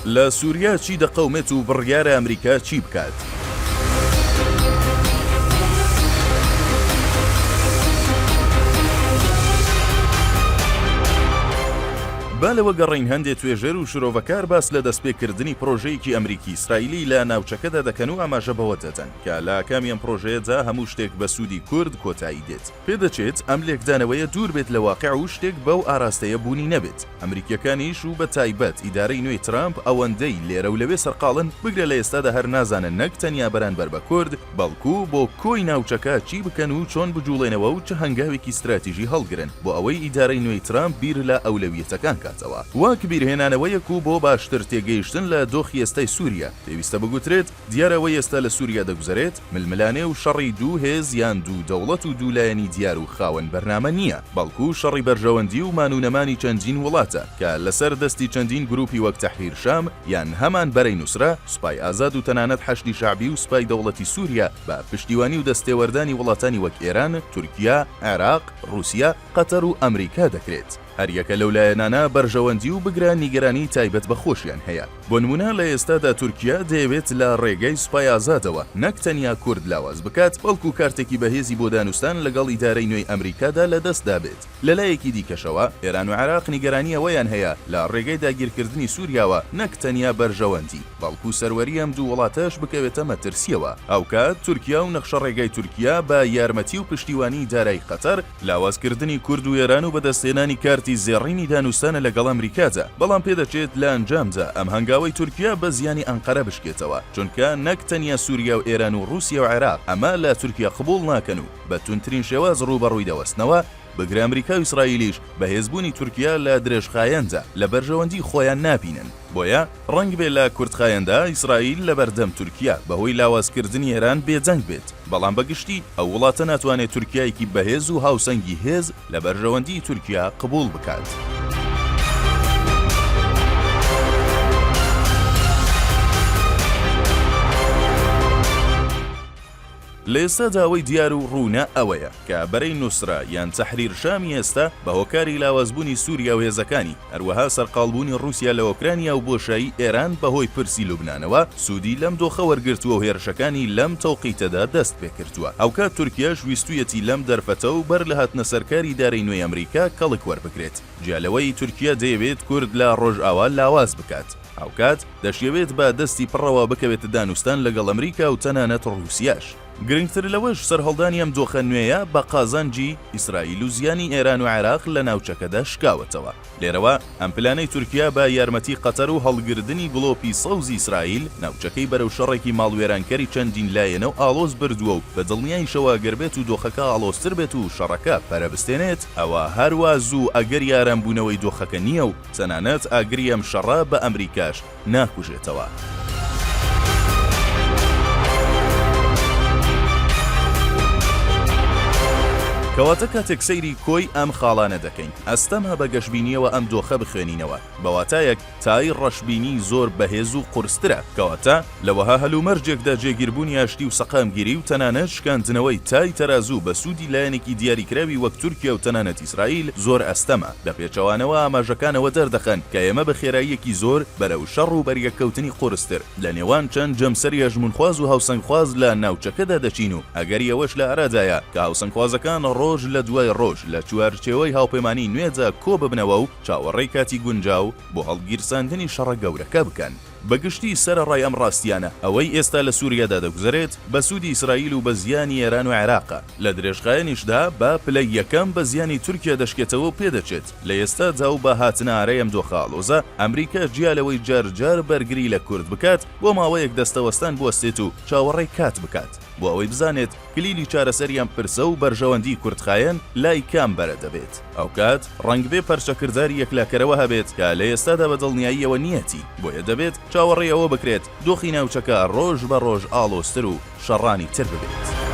لە سوریا چی دەقەومێت و بڕیارە ئەمریکا چی بکات؟ با لەوە گەڕێین هەندێ توێژەر و شرۆڤەکار باس لە دەستپێکردنی پڕۆژەیەکی ئەمریکی ئیسرائیلی لە ناوچەکەدا دەکەن و ئاماژە بەوە دەدەن کە لە ئاکامی ئەم پڕۆژەیەدا هەموو شتێک بە سوودی کورد کۆتایی دێت. پێدەچێت ئەم لێکدانەوەیە دوور بێت لە واقع و شتێک بەو ئاراستەیە بوونی نەبێت. ئەمریکییەکانیش و بە تایبەت ئیدارەی نوێی ترامپ ئەوەندەی لێرە و لەوێ سەرقاڵن، بگرە لە ئێستادا هەر نازانن نەک تەنیا بەرانبەر بە کورد، بەڵکو بۆ کۆی ناوچەکە چی بکەن و چۆن بجوڵێنەوە و چ هەنگاوێکی ستراتیژی هەڵگرن بۆ ئەوەی ئیدارەی نوێی ترامپ بیر لە ئەولەویەتەکان کاتەوە. وەک بیرهێنانەوەیەک و بۆ باشتر تێگەیشتن لە دۆخی ئێستای سوریا، پێویستە بگوترێت، دیارە ئەوەی ئێستا لە سوریا دەگوزەرێت، ململانێ و شەڕی دوو هێز یان دوو دەوڵەت و دوو لایەنی دیار و خاوەن بەرنامە نییە، بەڵکو شەڕی بەرژەوەندی و مان و نەمانی چەندین وڵاتە کە لەسەر دەستی چەندین گروپی وەک تەحریر شام یان هەمان بەرەی نوسرە، سوپای ئازاد و تەنانەت حەشدی شەعبی و سوپای دەوڵەتی سوریا بە پشتیوانی و دەستێوەردانی وڵاتانی وەک ئێران، تورکیا، عێراق، ڕوسیا، قەتەر و ئەمریکا دەکرێت. هەریەکە لەو لایەنانە بەرژەوەندی و بگرە نیگەرانی تایبەت بە خۆشیان هەیە. بۆ نموونە لە ئێستادا تورکیا دەیەوێت لە ڕێگەی سوپای ئازادەوە نەک تەنیا کورد لاواز بکات، بەڵکو کارتێکی بەهێزی بۆ دانوستان لەگەڵ ئیدارەی نوێی ئەمریکادا لە دەستدا بێت. لە لایەکی دیکەشەوە ئێران و عێراق نیگەرانی ئەوەیان هەیە لە ڕێگەی داگیرکردنی سوریاوە نەک تەنیا بەرژەوەندی، بەڵکو سەروەری ئەم دوو وڵاتەش بکەوێتە مەترسییەوە. هاوکات تورکیا و نەخشەڕێگای تورکیا بە یارمەتی و پشتیوانی دارایی قەتەر، لاوازکردنی کورد و ئێران و بەدەستهێنانی کارتی زێڕینی دانوستانە لەگەڵ ئەمریکادا، بەڵام پێدەچێت لە ئەنجامدا ئەم هەنگاوەی تورکیا بە زیانی ئەنقەرە بشکێتەوە، چونکە نەک تەنیا سوریا و ئێران و ڕوسیا و عێراق ئەمە لە تورکیا قبوڵ ناکەن و بە توندترین شێواز ڕووبەڕووی دەوەستنەوە، بگرە ئەمریکا و ئیسرائیلیش بەهێزبوونی تورکیا لە درێژخایەندا لە بەرژەوەندی خۆیان نابینن. بۆیە ڕەنگبێ لە کورتخایەندا ئیسرائیل لەبەردەم تورکیا بەهۆی لاوازکردنی ئێران بێدەنگ بێت، بەڵام بە گشتی ئەو وڵاتە ناتوانێت تورکیایەکی بەهێز و هاوسەنگی هێز لە بەرژەوەندیی تورکیا قبوڵ بکات. لە ئێستادا ئەوەی دیار و ڕوونە ئەوەیە کە بەرەی نوسرە یان تەحریر شامی ئێستا بە هۆکاری لاوازبوونی سوریا و هێزەکانی، هەروەها سەرقاڵبوونی ڕووسیا لە ئۆکرانیا و بۆشایی ئێران بەهۆی پرسی لوبنانەوە سوودی لەم دۆخە وەرگرتووە و هێرشەکانی لەم تەوقیتەدا دەست پێکردووە. هاوکات تورکیاش ویستوویەتی لەم دەرفەتە و بەر لە هاتنە سەرکاری ئیدارەی نوێی ئەمریکا کەڵک وەربگرێت. جیا لەوەی تورکیا دەیەوێت کورد لە ڕۆژئاوا لاواز بکات. هاوکات دەشیەوێت بە دەستی پڕەوە بکەوێتە دانوستان لەگەڵ ئەمریکا و تەنانەت ڕووسیاش. گرنگتر لەوەش سەرهەڵدانی ئەم دۆخە نوێیە بە قازانجی ئیسرائیل و زیانی ئێران و عێراق لە ناوچەکەدا شکاوەتەوە. لێرەوە ئەم پلانەی تورکیا بە یارمەتی قەتەر و هەڵگردنی گڵۆپی سەوزی ئیسرائیل ناوچەکەی بەرەو شەڕێکی ماڵوێرانکەری چەندین لایەنە و ئاڵۆز بردووە و بە دڵنیایشەوە گەر بێت و دۆخەکە ئاڵۆزتر بێت و شەڕەکە پەرە بستێنێت ئەوا هەروا زوو ئەگەری ئارامبوونەوەی دۆخەکە نییە و تەنانەت ئاگری ئەم شەڕە بە ئەمریکاش ناکوژێتەوە. کەواتە کاتێک سەیری کۆی ئەم خاڵانە دەکەین، ئەستەمە بە گەشبینییەوە ئەم دۆخە بخوێنینەوە، بە واتایەک تای ڕەشبینی زۆر بەهێز و قورسترە، کەواتە لە وەها هەلومەرجێکدا جێگیربوونی ئاشتی و سەقامگیری و تەنانەت شکاندنەوەی تای تەرازوو بە سوودی لایەنێکی دیاریکراوی وەک تورکیا و تەنانەت ئیسرائیل زۆر ئەستەمە. بە پێچەوانەوە ئاماژەکان ئەوە دەردەخەن کە ئێمە بە خێراییەکی زۆر بەرەو شەڕ و بەریەککەوتنی قورستر لە نێوان چەند جەمسەری هەژموونخواز و هاوسەنگخواز لە ناوچەکەدا دەچین و ئەگەری ئەوەش لە ئارادایە کە هاوسەنگخوازەکان ڕۆژ لە دوای ڕۆژ لە چوارچێوەی هاوپەیمانی نوێدا کۆببنەوە و چاوەڕێی کاتی گونجاو بۆ هەڵگیرساندنی شەڕە گەورەکە بکەن. بە گشتی سەرەڕای ئەم ڕاستییانە، ئەوەی ئێستا لە سوریادا دەگوزەرێت بە سوودی ئیسرائیل و بە زیانی ئێران و عێراقە، لە درێژخایەنیشدا بە پلەی یەکەم بە زیانی تورکیا دەشکێتەوە و پێدەچێت لە ئێستادا و بە هاتنە ئارای ئەم دۆخە ئاڵۆزە، ئەمریکا جیا لەوەی جار جار بەرگری لە کورد بکات، بۆ ماوەیەک دەستەوەستان بوەستێت و چاوەڕێی کات بکات بۆ ئەوەی بزانێت کلیلی چارەسەری ئەم پرسە و بەرژەوەندیی کورتخایەن لای کام بەرە دەبێت؟ ئەوکات ڕەنگبێ پەرچەکرداری یەکلاکەرەوە هەبێت کە لە ئێستادا بە دڵنیاییەوە نییەتی، بۆیە دەبێت چاوەڕێی ئەوە بکرێت دۆخی ناوچەکە ڕۆژ بە ڕۆژ ئاڵۆزتر و شەڕانی تر ببێت.